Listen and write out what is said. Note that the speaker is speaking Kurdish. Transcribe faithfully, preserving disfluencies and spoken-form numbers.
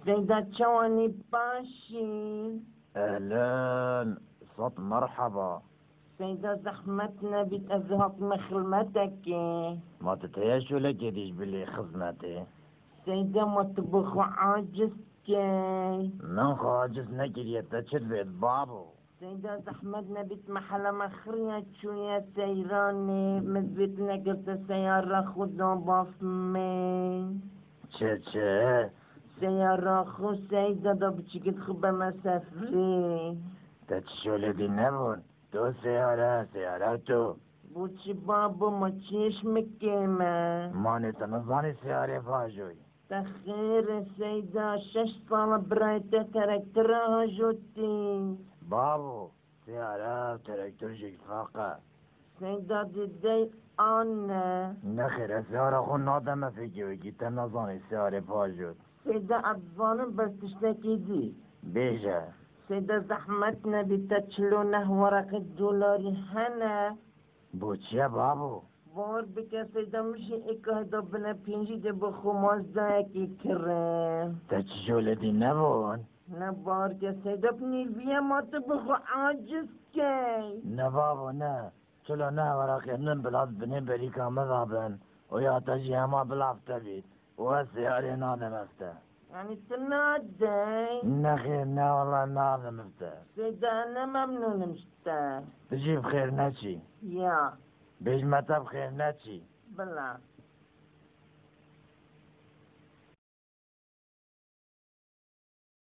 Seyda, çawanî, baş î? Ehlen, sed merheba. Seyda, zehmet nebît, ez ê hatime xizmetekê. Ma tu teye şolekê dî ji bilî xizmetê? Seyda, ma tu bi xwe aciz key. Min xwe aciz nekiriye, te çi divêt babo? Seyda, zehmet nebît, me hela me xiriye çûye seyranê, min divêt nekir te seyara xwe da baf min. Çi, çi? Seyara xwe Seyda da biçikit xwe be me sefrê. Te çi şolê dî nebûn? Tu seyara, seyara tu. Bo çi babo, ma çi ji min kêm e? Manê te nizanî seyarê vajoyî. Te xêr e Seyda, şeş sal e birayê te terektira hajotî. Babo, seyara ew terektor jî faq e. Seyda didey an ne. Nexêr, ez seyara xwe nademe fêkê wekî, te nezanî seyarê pajot. Seyda, ez dizanim, bes tiştekî dî. Bêje. Seyda, zehmet nebî, te çil û neh wereqê dolarî hene? Bo çi ye babo? Bawer bike Seyda, min jî êka heda bine pêncî de bi xwe mazdayekî kirin. Te çi jolê dî nebûn? Ne bawer ke Seyda, bi nîrviya ma tu bi xwe aciz key. Ne babo ne. Çilo ne, weraqê min bila di binê berîka min de bin û ya te jî hema bila bi te bît û ez seyarê nadim ez te. Yanî tu nadey? Nexêr ne, wela nadim bi te. Seyda, ne memnûn im ji te. Tu jî bi xêr neçî. Ya. Bêjme te bi xêr neçî. Bila.